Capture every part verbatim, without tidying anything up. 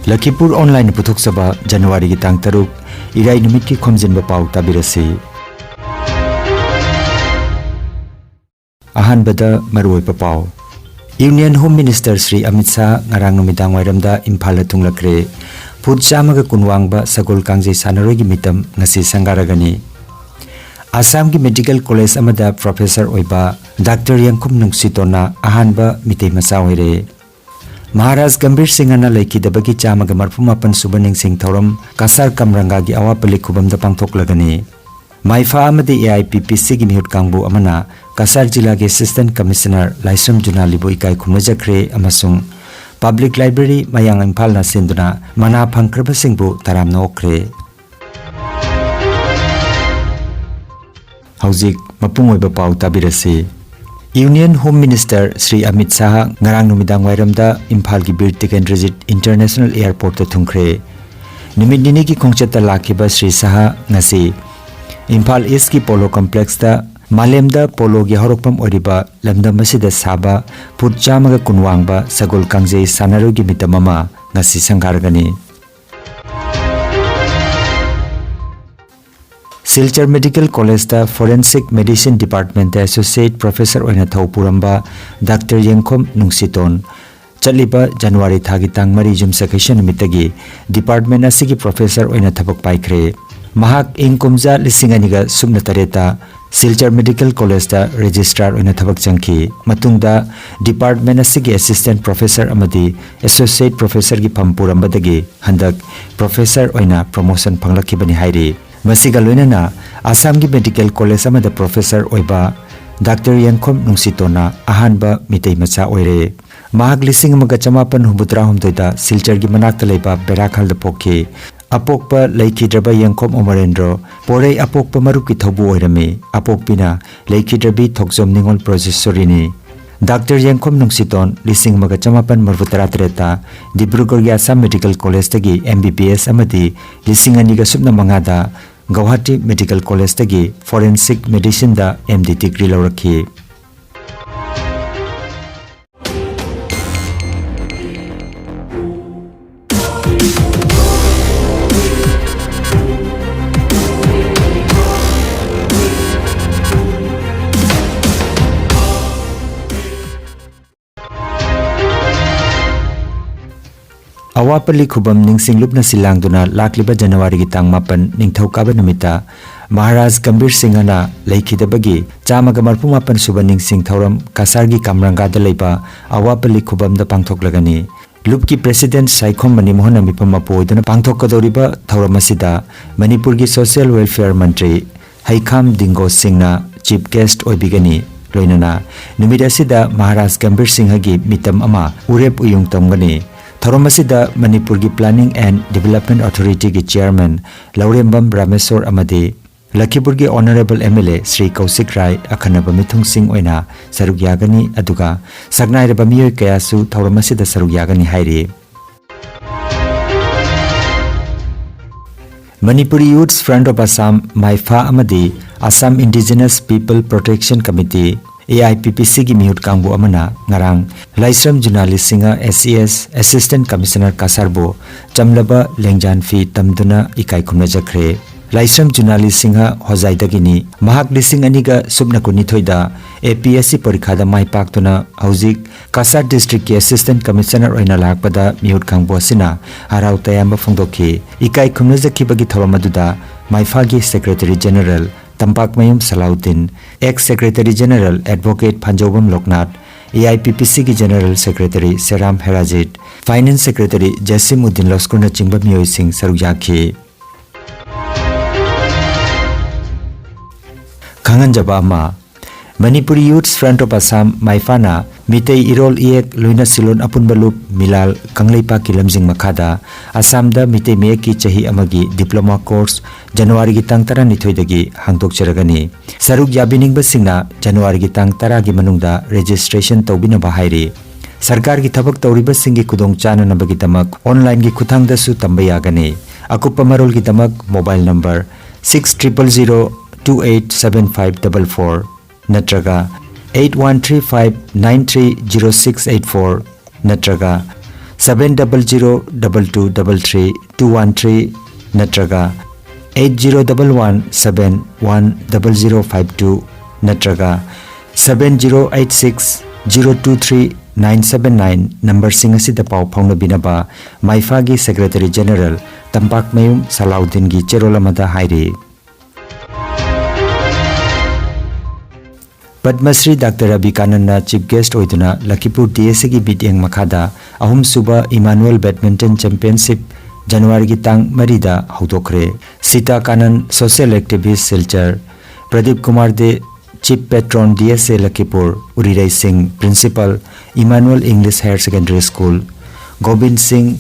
ꯂꯈꯤꯄꯨꯔ ꯑꯣꯟꯂꯥꯏꯟꯅ ꯄꯨꯊꯣꯛꯆꯕ ꯖꯅꯋꯥꯔꯤꯒꯤ ꯇꯥꯡ ꯇꯔꯨꯛ, ꯏꯔꯥꯏ ꯅꯨꯃꯤꯠꯀꯤ ꯈꯣꯝꯖꯤꯟꯕ ꯄꯥꯎ ꯇꯥꯕꯤꯔꯁꯤ꯫ ꯑꯍꯥꯟꯕꯗ ꯃꯔꯨꯑꯣꯏꯕ ꯄꯥꯎ꯫ Union home minister Shri Amit Shah ꯉꯔꯥꯡ ꯅꯨꯃꯤꯗꯥꯡ ꯋꯥꯏꯔꯝꯗ ꯏꯝꯐꯥꯜꯗ ꯊꯨꯡꯂꯛꯈ꯭ꯔꯦ꯫ ꯐꯨꯠ ꯆꯥꯝꯃꯒ ꯀꯨꯟ ꯋꯥꯡꯕ ꯁꯒꯣꯜ ꯀꯥꯡꯖꯩ ꯁꯥꯟꯅꯔꯣꯏꯒꯤ ꯃꯤꯇꯝ ꯉꯁꯤ ꯁꯪꯒꯥꯔꯒꯅꯤ꯫ ꯑꯁꯥꯝꯒꯤ ꯃꯦꯗꯤꯀꯦꯜ ꯀꯣꯂꯦꯖ ꯑꯃꯗ ꯄ꯭ꯔꯣꯐꯦꯁꯔ ꯑꯣꯏꯕ ꯗꯥꯛꯇꯔ ꯌꯦꯡꯈꯨꯝ ꯅꯨꯡꯁꯤꯇꯣꯟꯅ ꯑꯍꯥꯟꯕ ꯃꯤꯇꯩ ꯃꯆꯥ ꯑꯣꯏꯔꯦ꯫ ꯃꯍꯥꯔꯥꯖ ꯒꯝꯚꯤꯔ ꯁꯤꯡꯍꯅ ꯂꯩꯈꯤꯗꯕꯒꯤ ꯆꯥꯝꯃꯒ ꯃꯔꯐꯨ ꯃꯥꯄꯟ ꯁꯨꯕ ꯅꯤꯡꯁꯤꯡ ꯊꯧꯔꯝ ꯀꯁꯥꯔ ꯀꯝꯔꯪꯒꯥꯒꯤ ꯑꯋꯥꯄꯜꯂꯤ ꯈꯨꯕꯝꯗ ꯄꯥꯡꯊꯣꯛꯂꯒꯅꯤ꯫ ꯃꯥꯏꯐꯥ ꯑꯃꯗꯤ ꯑꯦ ꯑꯥꯏ ꯄꯤ ꯄꯤ ꯁꯤꯒꯤ ꯃꯤꯍꯨꯠ ꯀꯥꯡꯕꯨ ꯑꯃꯅ ꯀꯁꯥꯔ ꯖꯤꯂꯥꯒꯤ ꯑꯦꯁꯤꯁꯇꯦꯟꯠ ꯀꯃꯤꯁꯅꯔ ꯂꯥꯏꯁ꯭ꯔꯝ ꯖꯨꯅꯥꯂꯤꯕꯨ ꯏꯀꯥꯏ ꯈꯨꯝꯅꯖꯈ꯭ꯔꯦ ꯑꯃꯁꯨꯡ ꯄꯕ꯭ꯂꯤꯛ ꯂꯥꯏꯕ꯭ꯔꯦꯔꯤ ꯃꯌꯥꯡ ꯏꯝꯐꯥꯜꯅ ꯁꯤꯟꯗꯨꯅ ꯃꯅꯥ ꯐꯪꯈ꯭ꯔꯕꯁꯤꯡꯕꯨ ꯇꯔꯥꯝꯅ ꯑꯣꯛꯈ꯭ꯔꯦ꯫ ꯍꯧꯖꯤꯛ ꯃꯄꯨꯡ ꯑꯣꯏꯕ ꯄꯥꯎ ꯇꯥꯕꯤꯔꯁꯤ꯫ Union home minister Shri Amit Shah ꯉꯔꯥꯡ ꯅꯨꯃꯤꯗꯥꯡ ꯋꯥꯏꯔꯝꯗ ꯏꯝꯐꯥꯜꯒꯤ ꯕꯤꯔ ꯇꯤꯀꯦꯟꯗ꯭ꯔꯖꯤꯠ ꯏꯟꯇꯔꯅꯦꯁꯅꯦꯜ ꯑꯦꯌꯔꯄꯣꯔꯠꯇ ꯊꯨꯡꯈ꯭ꯔꯦ꯫ ꯅꯨꯃꯤꯠ ꯅꯤꯅꯤꯒꯤ ꯈꯣꯡꯆꯠꯇ ꯂꯥꯛꯈꯤꯕ ꯁ꯭ꯔꯤ ꯁꯥꯍ ꯉꯁꯤ ꯏꯝꯐꯥꯜ ꯏꯁꯀꯤ ꯄꯣꯂꯣ ꯀꯝꯄ꯭ꯂꯦꯛꯁꯇ ꯃꯥꯂꯦꯝꯗ ꯄꯣꯂꯣꯒꯤ ꯍꯧꯔꯛꯐꯝ ꯑꯣꯏꯔꯤꯕ ꯂꯝꯗꯝ ꯑꯁꯤꯗ ꯁꯥꯕ ꯐꯨꯠ ꯆꯥꯝꯃꯒ ꯀꯨꯟ ꯋꯥꯡꯕ ꯁꯒꯣꯜ ꯀꯥꯡꯖꯩ ꯁꯥꯟꯅꯔꯣꯏꯒꯤ ꯃꯤꯇꯝ ꯑꯃ ꯉꯁꯤ ꯁꯪꯒꯥꯔꯒꯅꯤ꯫ ꯁꯤꯜꯆꯔ ꯃꯦꯗꯤꯀꯦꯜ ꯀꯣꯂꯦꯖꯇ forensic medicine department associate professor ꯑꯣꯏꯅ ꯊꯧ ꯄꯨꯔꯝꯕ ꯗꯥꯛꯇꯔ ꯌꯦꯡꯈꯣꯝ ꯅꯨꯡꯁꯤꯇꯣꯟ ꯆꯠꯂꯤꯕ ꯖꯅꯋꯥꯔꯤ ꯊꯥꯒꯤ ꯇꯥꯡ ꯃꯔꯤ ꯌꯨꯝꯁꯀꯩꯁ ꯅꯨꯃꯤꯠꯇꯒꯤ ꯗꯤꯄꯥꯔꯠꯃꯦꯟ ꯑꯁꯤꯒꯤ ꯄ꯭ꯔꯣꯐꯦꯁꯔ ꯑꯣꯏꯅ ꯊꯕꯛ ꯄꯥꯏꯈ꯭ꯔꯦ꯫ ꯃꯍꯥꯛ ꯏꯪ ꯀꯨꯝꯖꯥ ꯂꯤꯁꯤꯡ ꯑꯅꯤꯒ ꯁꯨꯞꯅ ꯇꯔꯦꯠꯇ ꯁꯤꯜꯆꯔ ꯃꯦꯗꯤꯀꯦꯜ ꯀꯣꯂꯦꯖꯇ ꯔꯦꯖꯤꯁꯇ꯭ꯔꯥꯔ ꯑꯣꯏꯅ ꯊꯕꯛ ꯆꯪꯈꯤ꯫ ꯃꯇꯨꯡꯗ ꯗꯤꯄꯥꯔꯠꯃꯦꯟ ꯑꯁꯤꯒꯤ ꯑꯦꯁꯤꯁꯇꯦꯟꯠ ꯄ꯭ꯔꯣꯐꯦꯁꯔ ꯑꯃꯗꯤ ꯑꯦꯁꯣꯁꯤꯌꯦꯠ ꯄ꯭ꯔꯣꯐꯦꯁꯔꯒꯤ ꯐꯝ ꯄꯨꯔꯝꯕꯗꯒꯤ ꯍꯟꯗꯛ ꯄ꯭ꯔꯣꯐꯦꯁꯔ ꯑꯣꯏꯅ ꯄ꯭ꯔꯣꯃꯣꯁꯟ ꯐꯪꯂꯛꯈꯤꯕꯅꯤ ꯍꯥꯏꯔꯤ꯫ ꯃꯁꯤꯒ ꯂꯣꯏꯅꯅ ꯑꯁꯥꯝꯒꯤ ꯃꯦꯗꯤꯀꯦꯜ ꯀꯣꯂꯦꯖ ꯑꯃꯗ ꯄ꯭ꯔꯣꯐꯦꯁꯔ ꯑꯣꯏꯕ ꯗꯥꯛꯇꯔ ꯌꯦꯡꯈꯣꯝ ꯅꯨꯡꯁꯤꯇꯣꯟꯅ ꯑꯍꯥꯟꯕ ꯃꯤꯇꯩ ꯃꯆꯥ ꯑꯣꯏꯔꯦ꯫ ꯃꯍꯥꯛ ꯂꯤꯁꯤꯡ ꯑꯃꯒ ꯆꯃꯥꯄꯟ ꯍꯨꯝꯐꯨꯇꯔꯥꯍꯨꯝꯗꯣꯏꯗ ꯁꯤꯜꯆꯔꯒꯤ ꯃꯅꯥꯛꯇ ꯂꯩꯕ ꯕꯦꯔꯥꯈꯜꯗ ꯄꯣꯛꯈꯤ꯫ ꯑꯄꯣꯛꯄ ꯂꯩꯈꯤꯗ꯭ꯔꯕ ꯌꯦꯡꯈꯣꯝ ꯑꯃꯔꯦꯟꯗ꯭ꯔꯣ ꯄꯣꯔꯩ ꯑꯄꯣꯛꯄ ꯃꯔꯨꯞꯀꯤ ꯊꯧꯕꯨ ꯑꯣꯏꯔꯝꯃꯤ꯫ ꯑꯄꯣꯛꯄꯤꯅ ꯂꯩꯈꯤꯗ꯭ꯔꯕꯤ ꯊꯣꯛꯆꯣꯝ ꯅꯤꯉꯣꯜ ꯄ꯭ꯔꯣꯖꯦꯁꯣꯔꯤꯅꯤ꯫ ꯗꯥꯛꯇꯔ ꯌꯦꯡꯈꯣꯝ ꯅꯨꯡꯁꯤꯇꯣꯟ ꯂꯤꯁꯤꯡ ꯑꯃꯒ ꯆꯃꯥꯄꯟ ꯃꯔꯤꯐꯨ ꯇꯔꯥ ꯇꯔꯦꯠꯇ ꯗꯤꯕ꯭ꯔꯨꯒꯔꯒꯤ ꯑꯁꯥꯝ ꯃꯦꯗꯤꯀꯦꯜ ꯀꯣꯂꯦꯖꯇꯒꯤ ꯑꯦꯝ ꯕꯤ ꯕꯤ ꯑꯦꯁ ꯑꯃꯗꯤ ꯂꯤꯁꯤꯡ ꯑꯅꯤꯒ ꯁꯨꯞꯅ ꯃꯉꯥꯗ ꯒꯧꯍꯥꯇꯤ ꯃꯦꯗꯤꯀꯦꯜ ꯀꯣꯂꯦꯖꯇꯒꯤ ꯐꯣꯔꯦꯟꯁꯤꯛ ꯃꯦꯗꯤꯁꯤꯟꯗ ꯑꯦꯝ ꯗꯤ ꯗꯤꯒ꯭ꯔꯤ ꯂꯧꯔꯛꯈꯤ꯫ ꯑꯋꯥꯄꯜꯂꯤ ꯈꯨꯕꯝ ꯅꯤꯡꯁꯤꯡ ꯂꯨꯞꯅ ꯁꯤꯜꯂꯥꯡꯗꯨꯅ ꯂꯥꯛꯂꯤꯕ ꯖꯅꯋꯥꯔꯤꯒꯤ ꯇꯥꯡ ꯃꯥꯄꯟ, ꯅꯤꯡꯊꯧꯀꯥꯕ ꯅꯨꯃꯤꯠꯇ ꯃꯍꯥꯔꯥꯖ ꯒꯝꯚꯤꯔ ꯁꯤꯡꯍꯅ ꯂꯩꯈꯤꯗꯕꯒꯤ ꯆꯥꯝꯃꯒ ꯃꯔꯐꯨ ꯃꯥꯄꯟ ꯁꯨꯕ ꯅꯤꯡꯁꯤꯡ ꯊꯧꯔꯝ ꯀꯁꯥꯔꯒꯤ ꯀꯥꯝꯔꯪꯒꯥꯗ ꯂꯩꯕ ꯑꯋꯥꯄꯜꯂꯤ ꯈꯨꯕꯝꯗ ꯄꯥꯡꯊꯣꯛꯂꯒꯅꯤ꯫ ꯂꯨꯞꯀꯤ ꯄ꯭ꯔꯦꯁꯤꯗꯦꯟꯠ ꯁꯥꯏꯈꯣꯝ ꯃꯅꯤꯃꯣꯍꯟꯅ ꯃꯤꯐꯝ ꯃꯄꯨ ꯑꯣꯏꯗꯨꯅ ꯄꯥꯡꯊꯣꯛꯀꯗꯧꯔꯤꯕ ꯊꯧꯔꯝ ꯑꯁꯤꯗ ꯃꯅꯤꯄꯨꯔꯒꯤ ꯁꯣꯁꯤꯌꯦꯜ ꯋꯦꯜꯐꯤꯌꯔ ꯃꯟꯇ꯭ꯔꯤ ꯍꯩꯈꯥꯝ ꯗꯤꯡꯒꯣ ꯁꯤꯡꯅ ꯆꯤꯐ ꯒꯦꯁ꯭ꯠ ꯑꯣꯏꯕꯤꯒꯅꯤ꯫ ꯂꯣꯏꯅꯅ ꯅꯨꯃꯤꯠ ꯑꯁꯤꯗ ꯃꯍꯥꯔꯥꯖ ꯒꯝꯚꯤꯔ ꯁꯤꯡꯍꯒꯤ ꯃꯤꯇꯝ ꯑꯃ ꯎꯔꯦꯞ ꯎꯌꯨꯡ ꯇꯝꯒꯅꯤ꯫ ꯊꯧꯔꯝ ꯑꯁꯤꯗ ꯃꯅꯤꯄꯨꯔꯒꯤ Planning and Development Authority ꯒꯤ ꯆꯤꯌꯥꯔꯃꯦꯟ ꯂꯧꯔꯦꯝꯕꯝ ꯔꯥꯃꯦꯁꯣꯔ ꯑꯃꯗꯤ ꯂꯈꯤꯄꯨꯔꯒꯤ honourable M L A Shri Koushik Rai ꯑꯈꯟꯅꯕ ꯃꯤꯊꯨꯡꯁꯤꯡ ꯑꯣꯏꯅ ꯁꯔꯨꯛ ꯌꯥꯒꯅꯤ꯫ ꯑꯗꯨꯒ ꯁꯛꯅꯥꯏꯔꯕ ꯃꯤꯑꯣꯏ ꯀꯌꯥꯁꯨ ꯊꯧꯔꯝ ꯑꯁꯤꯗ ꯁꯔꯨꯛ ꯌꯥꯒꯅꯤ ꯍꯥꯏꯔꯤ꯫ Manipuri Youths Front of Assam, ꯃꯥꯏꯐꯥ, ꯑꯃꯗꯤ Assam Indigenous People Protection Committee, A I P P ꯁꯤꯒꯤ ꯃꯤꯍꯨꯠ ꯀꯥꯡꯕꯨ ꯑꯃꯅ ꯉꯔꯥꯡ ꯂꯥꯏꯁ꯭ꯔꯝ ꯖꯨꯅꯥꯂꯤ Singh, S C S, assistant commissioner ꯀꯁꯥꯔꯕꯨ ꯆꯝꯂꯕ ꯂꯦꯡꯖꯥꯟ ꯐꯤ ꯇꯝꯗꯨꯅ ꯏꯀꯥꯏ ꯈꯨꯝꯅꯖꯈ꯭ꯔꯦ꯫ ꯂꯥꯏꯁ꯭ꯔꯝ ꯖꯨꯅꯥꯂꯤ ꯁꯤꯡꯍ ꯍꯣꯖꯥꯏꯗꯒꯤꯅꯤ꯫ ꯃꯍꯥꯛ ꯂꯤꯁꯤꯡ ꯑꯅꯤꯒ ꯁꯨꯞꯅ ꯀꯨꯟꯅꯤꯊꯣꯏꯗ ꯑꯦ ꯄꯤ ꯑꯦꯁ ꯁꯤ ꯄꯔꯤꯈꯥꯗ ꯃꯥꯏ ꯄꯥꯛꯇꯨꯅ ꯍꯧꯖꯤꯛ ꯀꯁꯥꯔ ꯗꯤꯁꯇ꯭ꯔꯤꯛꯀꯤ ꯑꯦꯁꯤꯁ꯭ꯇꯦꯟꯠ ꯀꯃꯤꯁꯅꯔ ꯑꯣꯏꯅ ꯂꯥꯛꯄꯗ ꯃꯤꯍꯨꯠ ꯀꯥꯡꯕꯨ ꯑꯁꯤꯅ ꯍꯔꯥꯎ ꯇꯌꯥꯝꯕ ꯐꯣꯡꯗꯣꯛꯈꯤ꯫ ꯏꯀꯥꯏ ꯈꯨꯝꯅꯖꯈꯤꯕꯒꯤ ꯊꯧꯔꯝ ꯑꯗꯨꯗ ꯃꯥꯏꯐꯥꯒꯤ secretary general Tampakmayum Salauddin, ex secretary general advocate Phanjoubam Loknath, A I P P ꯁꯤꯒꯤ general secretary Seram Herajit, finance secretary Jasim Uddin ꯂꯁꯀꯔꯅꯆꯤꯡꯕ ꯃꯤꯑꯣꯏꯁꯤꯡ ꯁꯔꯨꯛ ꯌꯥꯈꯤ꯫ ꯈꯪꯍꯟꯖꯕ ꯑꯃ, Manipuri Youths Front of Assam, ꯃꯥꯏꯐꯥꯅ Meitei ꯏꯔꯣꯜ ꯏꯌꯦꯛ ꯂꯣꯏꯅ ꯁꯤꯂꯣꯟ ꯑꯄꯨꯟꯕ ꯂꯨꯞ ꯃꯤꯂꯥꯜ ꯀꯪꯂꯩꯄꯥꯛꯀꯤ ꯂꯝꯖꯤꯡ ꯃꯈꯥꯗ ꯑꯁꯥꯝꯗ ꯃꯤꯇꯩ ꯃꯌꯦꯛꯀꯤ ꯆꯍꯤ ꯑꯃꯒꯤ diploma course ꯖꯅꯋꯥꯔꯤꯒꯤ ꯇꯥꯡ ꯇꯔꯥꯅꯤꯊꯣꯏꯗꯒꯤ ꯍꯥꯡꯗꯣꯛꯆꯔꯒꯅꯤ꯫ ꯁꯔꯨꯛ ꯌꯥꯕꯤꯅꯤꯡꯕꯁꯤꯡꯅ ꯖꯅꯋꯥꯔꯤꯒꯤ ꯇꯥꯡ ꯇꯔꯥꯒꯤ ꯃꯅꯨꯡꯗ registration ꯇꯧꯕꯤꯅꯕ ꯍꯥꯏꯔꯤ꯫ ꯁꯔꯀꯥꯔꯒꯤ ꯊꯕꯛ ꯇꯧꯔꯤꯕꯁꯤꯡꯒꯤ ꯈꯨꯗꯣꯡꯆꯥꯅꯅꯕꯒꯤꯗꯃꯛ online ꯒꯤ ꯈꯨꯠꯊꯥꯡꯗꯁꯨ ꯇꯝꯕ ꯌꯥꯒꯅꯤ꯫ ꯑꯀꯨꯞꯄ ꯃꯔꯣꯜꯒꯤꯗꯃꯛ mobile number six triple zero two eight seven five double four ꯅꯠꯇ꯭ꯔꯒ eight one three five nine three zero six eight four ꯅꯠꯇ꯭ꯔꯒ seven double zero double two double three two one three ꯅꯠꯇ꯭ꯔꯒ eight zero double one seven one double zero five two ꯅꯠꯇ꯭ꯔꯒ seven zero eight six zero two three nine seven nine ꯅꯝꯕꯔꯁꯤꯡ ꯑꯁꯤꯗ ꯄꯥꯎ ꯐꯥꯎꯅꯕꯤꯅꯕ ꯃꯥꯏꯐꯥꯒꯤ secretary general ꯇꯝꯄꯥꯛꯃꯌꯨꯝ ꯁꯂꯥꯎꯗꯤꯟꯒꯤ ꯆꯦꯔꯣꯜ ꯑꯃꯗ ꯍꯥꯏꯔꯤ꯫ Padmashri doctor Rabi ꯀꯥꯅꯟꯅ chief guest ꯑꯣꯏꯗꯨꯅ ꯂꯈꯤꯄꯨꯔ ꯗꯤ ꯑꯦꯁ ꯁꯤꯒꯤ ꯃꯤꯠꯌꯦꯡ ꯃꯈꯥꯗ ꯑꯍꯨꯝꯁꯨꯕ ꯏꯃꯥꯅꯨꯑꯦꯜ ꯕꯦꯗꯃꯤꯟꯇꯟ ꯆꯦꯝꯄꯤꯌꯟꯁꯤꯞ ꯖꯅꯋꯥꯔꯤꯒꯤ ꯇꯥꯡ ꯃꯔꯤꯗ ꯍꯧꯗꯣꯛꯈ꯭ꯔꯦ꯫ Sita Kanan, social activist, Silchar, Pradip Kumar Dey, chief patron, D S A Lakhipur, Urirei Singh, principal, Emmanuel English higher secondary school, Gobin Singh,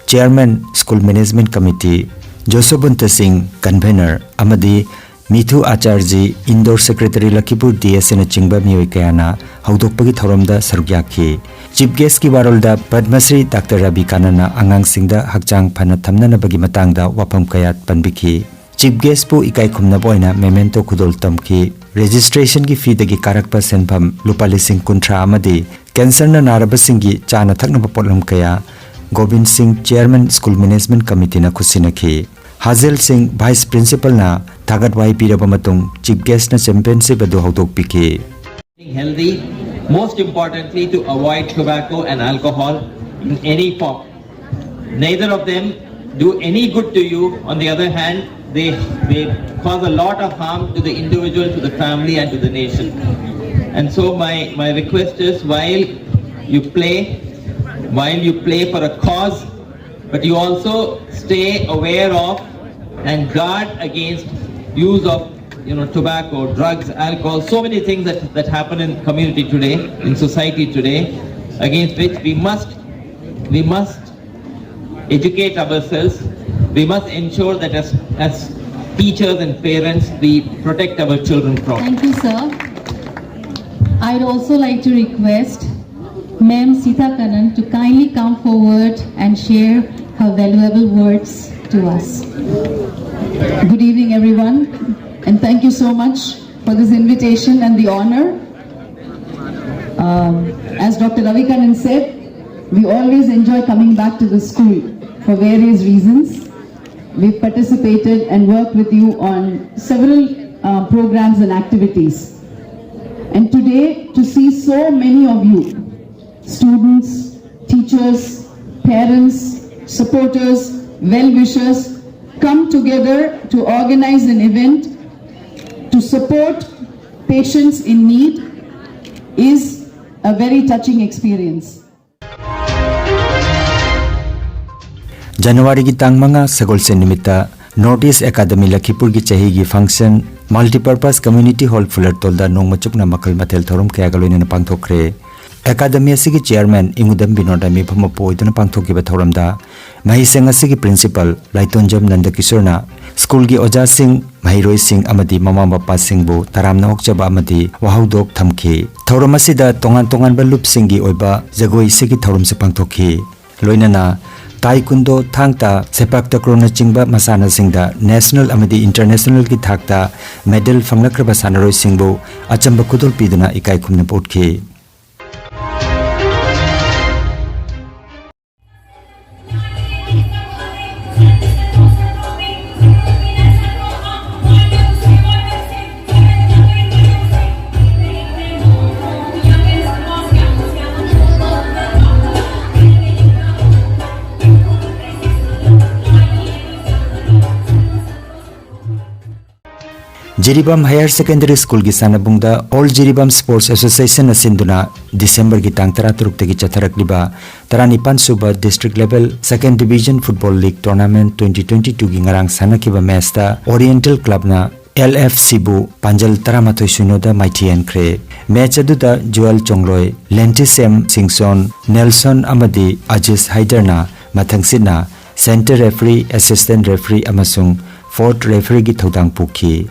chairman, school management committee, Jasobanta Singh, convenor, ꯑꯃꯗꯤ ꯃꯤꯊꯨ ꯑꯥꯆꯥꯔꯖꯤ, ꯏꯟꯗꯣꯔ ꯁꯦꯀ꯭ꯔꯦꯇꯔꯤ, ꯂꯈꯤꯄꯨꯔ ꯗꯤ ꯑꯦꯁ ꯑꯦꯅꯆꯤꯡꯕ ꯃꯤꯑꯣꯏ ꯀꯌꯥꯅ ꯍꯧꯗꯣꯛꯄꯒꯤ ꯊꯧꯔꯝꯗ ꯁꯔꯨꯛ ꯌꯥꯈꯤ꯫ ꯆꯤꯐ ꯒꯦꯁ꯭ꯠꯀꯤ ꯋꯥꯔꯣꯜꯗ ꯄꯗꯃꯁ꯭ꯔꯤ ꯗꯥꯛꯇꯔ ꯔꯕꯤ ꯀꯥꯅꯟꯅ ꯑꯉꯥꯡꯁꯤꯡꯗ ꯍꯛꯆꯥꯡ ꯐꯅ ꯊꯝꯅꯅꯕꯒꯤ ꯃꯇꯥꯡꯗ ꯋꯥꯐꯝ ꯀꯌꯥ ꯄꯟꯕꯤꯈꯤ꯫ ꯆꯤꯐ ꯒꯦꯁ꯭ꯠꯄꯨ ꯏꯀꯥꯏ ꯈꯨꯝꯅꯕ ꯑꯣꯏꯅ ꯃꯦꯃꯦꯟꯇꯣ ꯈꯨꯗꯣꯜ ꯇꯝꯈꯤ꯫ ꯔꯦꯖꯤꯁꯇ꯭ꯔꯦꯁꯟꯒꯤ ꯐꯤꯗꯒꯤ ꯀꯥꯔꯛꯄ ꯁꯦꯟꯐꯝ ꯂꯨꯄꯥ ꯂꯤꯁꯤꯡ ꯀꯨꯟꯊ꯭ꯔꯥ ꯑꯃꯗꯤ ꯀꯦꯟꯁꯔꯅ ꯅꯥꯔꯕꯁꯤꯡꯒꯤ ꯆꯥꯅ ꯊꯛꯅꯕ ꯄꯣꯠꯂꯝ ꯀꯌꯥ Gobin Singh, chairman, school management ꯀꯃꯤꯇꯤꯅ ꯈꯨꯠꯁꯤꯟꯅꯈꯤ꯫ Hazel ꯁꯤꯡ, ꯚꯥꯏꯁ ꯄ꯭ꯔꯤꯟꯁꯤꯄꯥꯜꯅ ꯊꯥꯒꯠ ꯋꯥꯍꯩ ꯄꯤꯔꯕ ꯃꯇꯨꯡ ꯆꯤꯐ ꯒꯦꯁ꯭ꯠꯅ ꯆꯦꯝꯄꯤꯌꯟꯁꯤꯞ ꯑꯗꯨ ꯍꯧꯗꯣꯛꯄꯤꯈꯤ꯫ Healthy, most importantly, to avoid tobacco and alcohol in any form. Neither of them do any good to you. On the other hand, they, they cause a lot of harm to the individual, to the family, and to the nation. And so, my, my request is, while you play, while you play for a cause, but you also stay aware of and guard against use of, you know, tobacco, drugs, alcohol, so many things that, that happen in community today, in society today, against which we must, we must educate ourselves. We must ensure that as, as teachers and parents, we protect our children from. Thank you, sir. I'd also like to request Ma'am Sita Kanan to kindly come forward and share her valuable words to us. Good evening, everyone, and thank you so much for this invitation and the honor. Um, as Doctor Ravi Kanan said, we always enjoy coming back to the school for various reasons. We've participated and worked with you on several uh, programs and activities. And today, to see so many of you, students, teachers, parents, supporters, well wishers, come together to organize an event to support patients in need is a very touching experience. ꯖꯅꯋꯥꯔꯤꯒꯤ ꯇꯥꯡ ꯃꯉꯥ, ꯁꯒꯣꯜꯁꯦꯟ ꯅꯨꯃꯤꯠꯇ North East Academy ꯂꯈꯤꯄꯨꯔꯒꯤ ꯆꯍꯤꯒꯤ function Multipurpose Community Hall ꯐꯨꯂꯔꯇꯣꯜꯗ ꯅꯣꯡꯃ ꯆꯨꯞꯅ ꯃꯈꯜ ꯃꯊꯦꯜ ꯊꯧꯔꯝ ꯀꯌꯥꯒ ꯂꯣꯏꯅꯅ ꯄꯥꯡꯊꯣꯛꯈ꯭ꯔꯦ꯫ ꯑꯦꯀꯥꯗꯃꯤ ꯑꯁꯤꯒꯤ chairman ꯏꯉꯨꯗꯝ ꯕꯤꯅꯣꯗ ꯃꯤꯐꯝ ꯃꯄꯨ ꯑꯣꯏꯗꯨꯅ ꯄꯥꯡꯊꯣꯛꯈꯤꯕ ꯊꯧꯔꯝꯗ ꯃꯍꯩꯁꯪ ꯑꯁꯤꯒꯤ principal ꯂꯥꯏꯇꯣꯟꯖꯝ ꯅꯟꯗꯀꯤꯁꯣꯔꯅ ꯁ꯭ꯀꯨꯜꯒꯤ ꯑꯣꯖꯥꯁꯤꯡ, ꯃꯍꯩꯔꯣꯏꯁꯤꯡ ꯑꯃꯗꯤ ꯃꯃꯥ ꯃꯄꯥꯁꯤꯡꯕꯨ ꯇꯔꯥꯝꯅ ꯑꯣꯛꯆꯕ ꯑꯃꯗꯤ ꯋꯥꯍꯧꯗꯣꯛ ꯊꯝꯈꯤ꯫ ꯊꯧꯔꯝ ꯑꯁꯤꯗ ꯇꯣꯉꯥꯟ ꯇꯣꯉꯥꯟꯕ ꯂꯨꯞꯁꯤꯡꯒꯤ ꯑꯣꯏꯕ ꯖꯒꯣꯏ ꯏꯁꯩꯒꯤ ꯊꯧꯔꯝꯁꯨ ꯄꯥꯡꯊꯣꯛꯈꯤ꯫ ꯂꯣꯏꯅꯅ ꯇꯥꯏꯀꯨꯟꯗꯣ, ꯊꯥꯡ ꯇꯥ, ꯁꯦꯄꯥꯛ ꯇꯀ꯭ꯔꯣꯅꯆꯤꯡꯕ ꯃꯁꯥꯟꯅꯁꯤꯡꯗ national ꯑꯃꯗꯤ internationalꯒꯤ ꯊꯥꯛꯇ medal ꯐꯪꯂꯛꯈ꯭ꯔꯕ ꯁꯥꯟꯅꯔꯣꯏꯁꯤꯡꯕꯨ ꯑꯆꯝꯕ ꯈꯨꯗꯣꯜ ꯄꯤꯗꯨꯅ ꯏꯀꯥꯏ ꯈꯨꯝꯅꯕ ꯎꯠꯈꯤ꯫ Jiribam Higher Secondary Schoolꯒꯤ ꯁꯥꯟꯅꯕꯨꯡꯗ All Jiribam Sports Associationꯅ ꯁꯤꯟꯗꯨꯅ ꯗꯤꯁꯦꯝꯕꯔꯒꯤ ꯇꯥꯡ ꯇꯔꯥꯇꯔꯨꯛꯇꯒꯤ ꯆꯠꯊꯔꯛꯂꯤꯕ ꯇꯔꯥꯅꯤꯄꯥꯟ ꯁꯨꯕ District Level Second Division Football League Tournament twenty twenty twoꯒꯤ ꯉꯔꯥꯡ ꯁꯥꯟꯅꯈꯤꯕ matchꯇ Oriental Clubꯅ LFCꯕꯨ ꯄꯥꯟꯖꯜ ꯇꯔꯥꯃꯥꯊꯣꯏ ꯁꯤꯅꯣꯗ ꯃꯥꯏꯊꯤꯍꯟꯈ꯭ꯔꯦ꯫ Match ꯑꯗꯨꯗ ꯖꯨꯋꯦꯜ ꯆꯣꯡꯂꯣꯏ, ꯂꯦꯟꯇꯤꯁꯦꯝ ꯁꯤꯡꯁꯣꯟ, ꯅꯦꯜꯁꯟ ꯑꯃꯗꯤ ꯑꯖꯤꯁ ꯍꯥꯏꯗꯔꯅ ꯃꯊꯪꯁꯤꯠꯅ center referee, assistant referee ꯑꯃꯁꯨꯡ fourth refereeꯒꯤ ꯊꯧꯗꯥꯡ ꯄꯨꯈꯤ꯫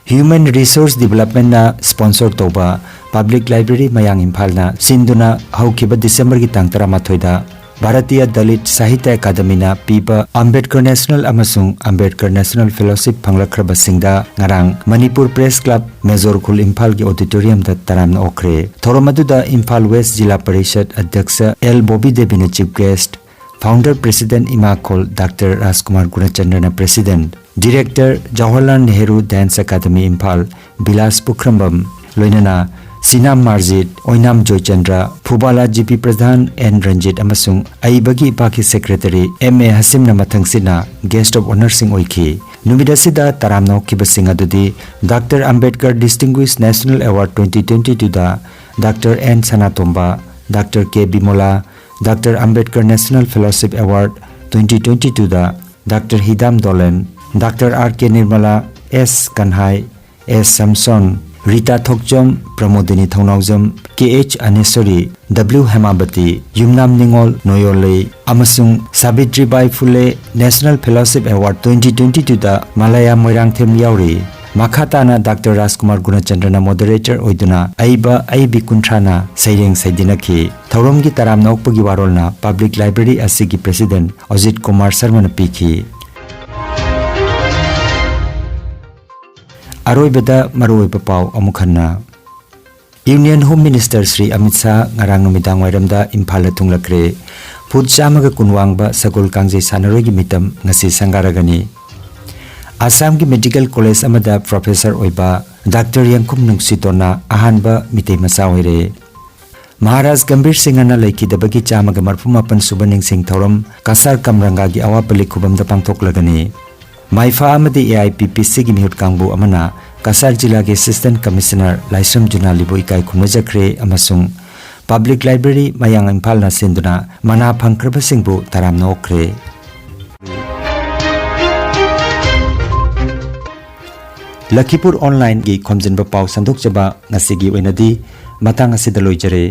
Human Resource Developmentꯅ sponsor ꯇꯧꯕ Public Library ꯃꯌꯥꯡ ꯏꯝꯐꯥꯜꯅ ꯁꯤꯟꯗꯨꯅ ꯍꯧꯈꯤꯕ ꯗꯤꯁꯦꯝꯕꯔꯒꯤ ꯇꯥꯡ ꯇꯔꯥꯃꯥꯊꯣꯏꯗ ꯚꯥꯔꯇꯤꯌꯥ ꯗꯂꯤꯠ ꯁꯥꯍꯤꯇ꯭ꯌ ꯑꯦꯀꯥꯗꯃꯤꯅ ꯄꯤꯕ ꯑꯝꯕꯦꯗꯀꯔ ꯅꯦꯁꯅꯦꯜ ꯑꯃꯁꯨꯡ ꯑꯝꯕꯦꯗꯀꯔ ꯅꯦꯁꯅꯦꯜ ꯐꯦꯂꯣꯁꯤꯞ ꯐꯪꯂꯛꯈ꯭ꯔꯕꯁꯤꯡꯗ ꯉꯔꯥꯡ ꯃꯅꯤꯄꯨꯔ ꯄ꯭ꯔꯦꯁ ꯀ꯭ꯂꯕ, ꯃꯦꯖꯣꯔ ꯈꯨꯜ, ꯏꯝꯐꯥꯜꯒꯤ ꯑꯣꯗꯤꯇꯣꯔꯤꯌꯝꯗ ꯇꯔꯥꯝꯅ ꯑꯣꯛꯈ꯭ꯔꯦ꯫ ꯊꯧꯔꯝ ꯑꯗꯨꯗ ꯏꯝꯐꯥꯜ ꯋꯦꯁ ꯖꯤꯂꯥ ꯄꯔꯤꯁꯠ ꯑꯗ꯭ꯌꯛꯁ ꯑꯦꯜ ꯕꯣꯕꯤ ꯗꯦꯕꯤꯅ chief guest, founder president Imakhol doctor Rajkumar ꯒꯨꯅꯆꯟꯗ꯭ꯔꯅ president, director Jawaharlal Nehru dance academy Imphal Bilash Pukhrambam, ꯂꯣꯏꯅꯅ Sinam Marjit, Oinam Joychandra, Phubala G P pradhan, N Ranjit ꯑꯃꯁꯨꯡ ꯑꯏꯕꯒꯤ ꯏꯄꯥꯛꯀꯤ ꯁꯦꯀ꯭ꯔꯦꯇꯔꯤ ꯑꯦꯝ ꯑꯦ ꯍꯁꯤꯝꯅ ꯃꯊꯪꯁꯤꯠꯅ ꯒꯦꯁ꯭ꯠ ꯑꯣꯐ ꯑꯣꯅꯔꯁꯤꯡ ꯑꯣꯏꯈꯤ꯫ ꯅꯨꯃꯤꯠ ꯑꯁꯤꯗ ꯇꯔꯥꯝꯅ ꯑꯣꯛꯈꯤꯕꯁꯤꯡ ꯑꯗꯨꯗꯤ doctor Ambedkar distinguished national award twenty twenty twoꯗ ꯗꯥꯛꯇꯔ ꯑꯦꯟ ꯁꯅꯥꯇꯣꯝꯕ, ꯗꯥꯛꯇꯔ ꯀꯦ ꯕꯤꯃꯣꯂꯥ, doctor Ambedkar national fellowship award twenty twenty twoꯗ doctor Hidam Dolen, doctor R K Nirmala, S Kanhai, S Samson, Rita Thokchom, Pramodini Thounaojam, K H Aneswari, W Hemabati, Yumnam Ningol Noyollei ꯑꯃꯁꯨꯡ Savitribai Phule national fellowship award twenty twenty twoꯗ ꯃꯂꯥꯌꯥ ꯃꯣꯏꯔꯥꯡꯊꯦꯝ ꯌꯥꯎꯔꯤ꯫ ꯃꯈꯥ ꯇꯥꯅ ꯗꯥꯛꯇꯔ ꯔꯥꯖꯀꯨꯃꯥꯔ ꯒꯨꯅꯆꯟꯗ꯭ꯔꯅ ꯃꯣꯗꯔꯦꯇꯔ ꯑꯣꯏꯗꯨꯅ ꯑꯏꯕ ꯑꯏꯕꯤ ꯀꯨꯟꯊ꯭ꯔꯥꯅ ꯁꯩꯔꯦꯡ ꯁꯩꯗꯤꯟꯅꯈꯤ꯫ ꯊꯧꯔꯝꯒꯤ ꯇꯔꯥꯝꯅ ꯑꯣꯛꯄꯒꯤ ꯋꯥꯔꯣꯜꯅ ꯄꯕ꯭ꯂꯤꯛ ꯂꯥꯏꯕ꯭ꯔꯦꯔꯤ ꯑꯁꯤꯒꯤ ꯄ꯭ꯔꯦꯁꯤꯗꯦꯟꯠ ꯑꯖꯤꯠ ꯀꯨꯃꯥꯔ ꯁꯔꯃꯅ ꯄꯤꯈꯤ꯫ ꯑꯔꯣꯏꯕꯗ ꯃꯔꯨꯑꯣꯏꯕ ꯄꯥꯎ ꯑꯃꯨꯛ ꯍꯟꯅ꯫ Union home minister Shri Amit Shah ꯉꯔꯥꯡ ꯅꯨꯃꯤꯗꯥꯡ ꯋꯥꯏꯔꯝꯗ ꯏꯝꯐꯥꯜꯗ ꯊꯨꯡꯂꯈ꯭ꯔꯦ꯫ ꯐꯨꯠ ꯆꯥꯝꯃꯒ ꯀꯨꯟ ꯋꯥꯡꯕ ꯁꯒꯣꯜ ꯀꯥꯡꯖꯩ ꯁꯥꯟꯅꯔꯣꯏꯒꯤ ꯃꯤꯇꯝ ꯉꯁꯤ ꯁꯪꯒꯥꯔꯒꯅꯤ꯫ ꯑꯁꯥꯝꯒꯤ ꯃꯦꯗꯤꯀꯦꯜ ꯀꯣꯂꯦꯖ ꯑꯃꯗ ꯄ꯭ꯔꯣꯐꯦꯁꯔ ꯑꯣꯏꯕ ꯗꯥꯛꯇꯔ ꯌꯦꯡꯈꯨꯝ ꯅꯨꯡꯁꯤꯇꯣꯟꯅ ꯑꯍꯥꯟꯕ ꯃꯤꯇꯩ ꯃꯆꯥ ꯑꯣꯏꯔꯦ꯫ ꯃꯍꯥꯔꯥꯖ ꯒꯝꯚꯤꯔ ꯁꯤꯡꯍꯅ ꯂꯩꯈꯤꯗꯕꯒꯤ ꯆꯥꯝꯃꯒ ꯃꯔꯤꯐꯨ ꯃꯥꯄꯟ ꯁꯨꯕ ꯅꯤꯡꯁꯤꯡ ꯊꯧꯔꯝ ꯀꯁꯥꯔ ꯀꯝꯔꯪꯒꯥꯒꯤ ꯑꯋꯥꯄꯜꯂꯤ ꯈꯨꯕꯝꯗ ꯄꯥꯡꯊꯣꯛꯂꯒꯅꯤ꯫ ꯃꯥꯏꯐꯥ ꯑꯃꯗꯤ ꯑꯦ ꯑꯥꯏ ꯄꯤ ꯄꯤ ꯁꯤꯒꯤ ꯃꯤꯍꯨꯠ ꯀꯥꯡꯕꯨ ꯑꯃꯅ ꯀꯁꯥꯔ ꯖꯤꯂꯥꯒꯤ ꯑꯦꯁꯤꯁꯇꯦꯟꯠ ꯀꯃꯤꯁꯅꯔ ꯂꯥꯏꯁ꯭ꯔꯝ ꯖꯨꯅꯥꯂꯤꯕꯨ ꯏꯀꯥꯏ ꯈꯨꯝꯅꯖꯈ꯭ꯔꯦ ꯑꯃꯁꯨꯡ ꯄꯕ꯭ꯂꯤꯛ ꯂꯥꯏꯕ꯭ꯔꯦꯔꯤ ꯃꯌꯥꯡ ꯏꯝꯐꯥꯜꯅ ꯁꯤꯟꯗꯨꯅ ꯃꯅꯥ ꯐꯪꯈ꯭ꯔꯕꯁꯤꯡꯕꯨ ꯇꯔꯥꯝꯅ ꯑꯣꯛꯈ꯭ꯔꯦ꯫ ꯂꯈꯤꯄꯨꯔ ꯑꯣꯟꯂꯥꯏꯟꯒꯤ ꯈꯣꯝꯖꯤꯟꯕ ꯄꯥꯎ ꯁꯟꯗꯣꯛꯆꯕ ꯉꯁꯤꯒꯤ ꯑꯣꯏꯅꯗꯤ ꯃꯇꯥꯡ ꯑꯁꯤꯗ ꯂꯣꯏꯖꯔꯦ꯫